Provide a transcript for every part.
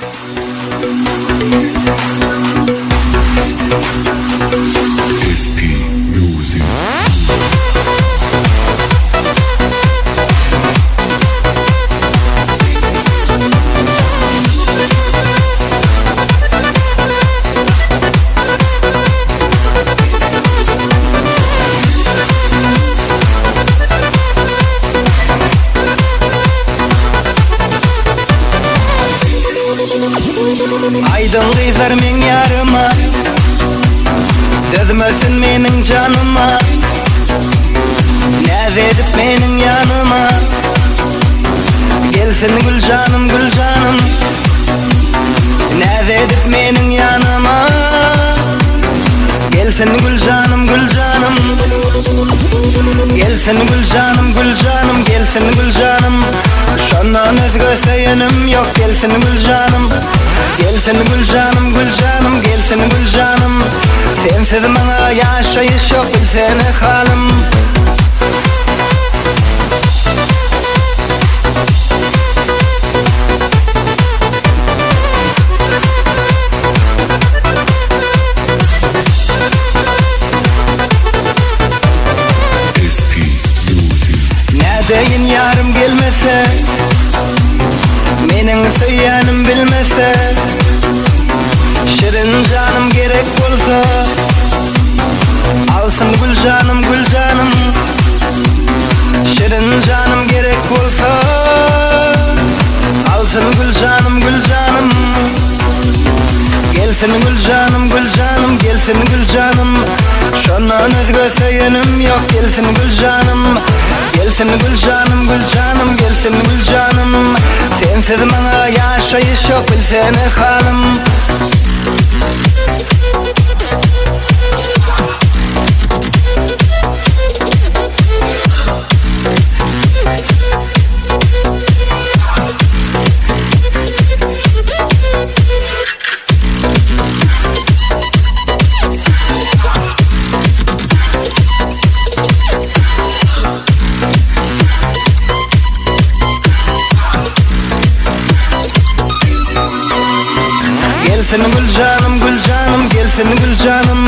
SP Music. Aýdyň gyzlar meň ýaryma Dözmesin meniň janyma Näz edip meniň ýanyma Gelsin gül janym gül janym Näz edip meniň ýanyma Gelsin gül janym gül janym Gelsin gül janym gül janym Gelsin gül janym Şondan özge söýenim ýok Gelsin gül janym Gelsin gül janym gül janym Gelsin gül janym Sensiz maňa ýaşaýyş ýok Bilsene halym. SP Music. Nädeýin ýarym gelmese Meniň söýýänim bilmese Şirin janym gerek bolsa Alsyn gül janym gül janym Şirin janym gerek bolsa Alsyn gül janym gül janym Gelsin gül janym gül janym Gelsin gül janym Şondan özge söýenim ýok Gelsin gül janym Gelsin gül janym gül janym Gelsin gül janym Sensiz maňa ýaşaýyş ýok Bilsene halym. Gelsin gül janym gül janym gelsin gül janym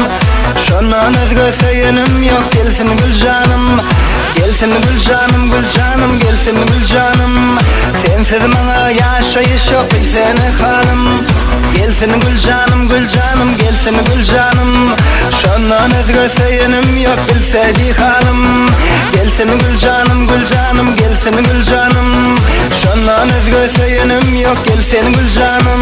Şondan özge söýenim ýok gelsin gül janym Gelsin gül janym gül janym gelsin gül janym Sensiz maňa ýaşaýyş ýok bilsene halym Gelsin gül janym gül janym gelsin gül janym Şondan özge söýenim ýok bilsedi halym Gelsin gül janym gül janym gelsin gül janym Şondan özge söýenim ýok gelsin gül janym.